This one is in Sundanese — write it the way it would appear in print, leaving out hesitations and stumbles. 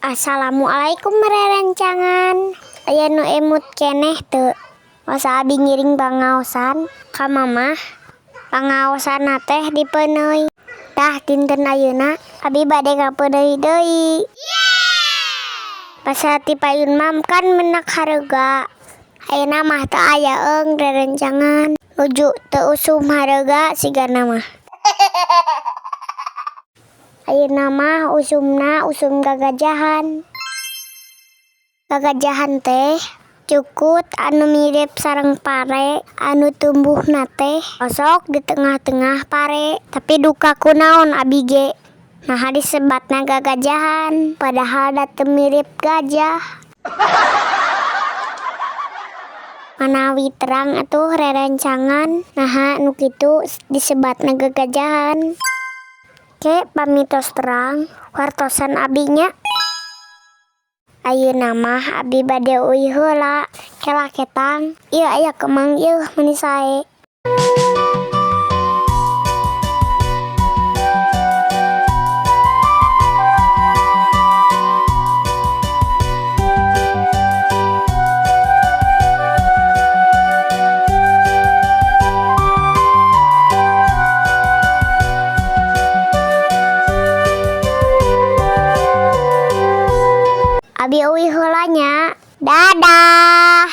Assalamualaikum rerencangan. Aya nu emut keneh teu? Masa abi ngiring pangaosan ka mamah. Pangaosanna teh dipeuneuy. Tah dinten ayeuna abi bade kapeuneuy deui. Pasal ti payun mam kan menak hareuga. Ayeuna mah teu aya eung rerencangan. Nuju teu usum hareuga sigana mah. Ayeuna mah usumna usum gagajahan. Gagajahan teh jukut anu mirip sareng pare anu tumbuhna teh osok di tengah-tengah pare. Tapi duka kunaon abi ge. Naha disebatna gagajahan padahal da teu mirip gajah. Manawi terang atuh rerencangan naha nu kitu disebatna gagajahan. Ke pami tos terang wartosan abi nya. Ayeuna mah abi bade uih heula. Kela ketang ieu aya kemang ieu meuni sae. Abi uih heula nya. Dadah.